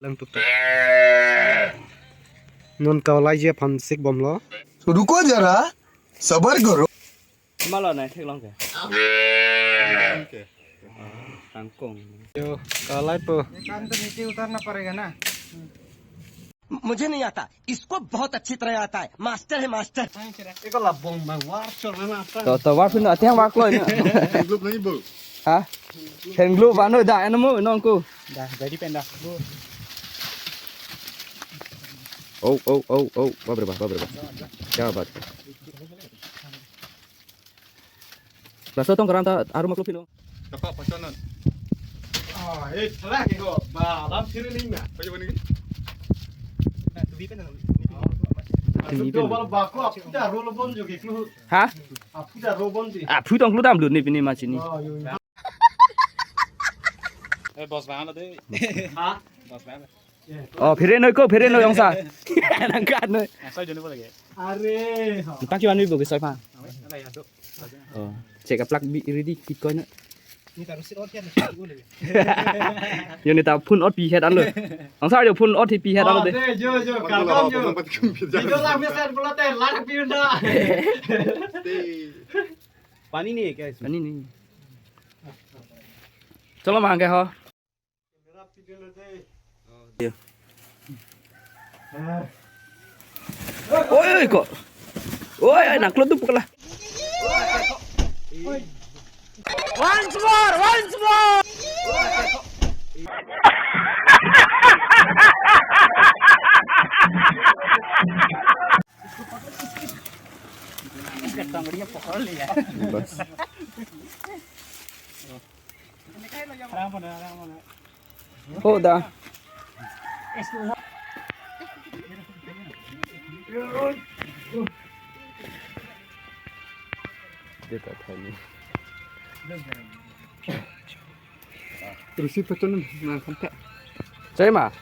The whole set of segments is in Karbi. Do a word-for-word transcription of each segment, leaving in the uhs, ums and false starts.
Lang tutu. Non kau laiji aphan sik bomlo. तो रुको जरा, सबर करो। Malo nai theklong ke. Tangkong. Yo, kau laipo. ये काम तो नीचे उतारना पड़ेगा ना। मुझे नहीं आता, इसको बहुत अच्छी तरह आता है, मास्टर है master. Eko labong bang war chor na apa? To to war pin ateng war kloi na. Hand glove नहीं बोल। Ha? Hand glove ano da ano mo nong ko. Da, jadi penda. Oh oh oh oh, babre ba, babre ba. Kya baat. Laso tong karam ta aru maklop pino. Kapa pasonon. Ah, eh, salah ke ko. Ba, lam sini ni na. Apa jawaban ini? Na, tubi pen na. Tubi pen. Double bako, apu ta rolo bon jo ke klu. Ha? Apu ta ro bon di. Apu tong klu dam lut ni pini ma chini. Oh, yo, yo. Eh, bos bang lo de. Ha? Bos bang. Oh, phere noi ko, phere noi ongsa. Nangkat noi. Asai joni boleh ke? Are, ha. Entah kiwan bi bogi soi pa. Ala ya do. Oh, cek aplak bi ready kit koi na. Ni taruh sit out ya, ni sit out ya. Yo ni ta phun out pi het alo. Ongsa yo phun out pi het alo de. Ade, jo, jo, kalkam jo. Video lang mesen pula te, lang pi unda. Pani ni, guys. Pani ni. Chalo mahang ke ho. Oi, oi, kok. Oi, oi, nangklot tu pukul lah. Once more, once more. Bas. Oh, da. Dia tak tanya. Terus itu tuh nang kontak. Saya mah.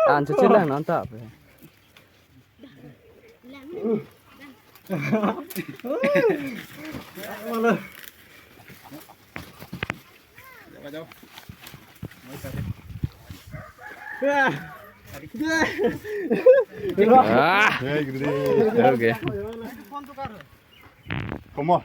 An cuci lah nonton apa? Ah. Hey, gede. Oke. ¿Cómo?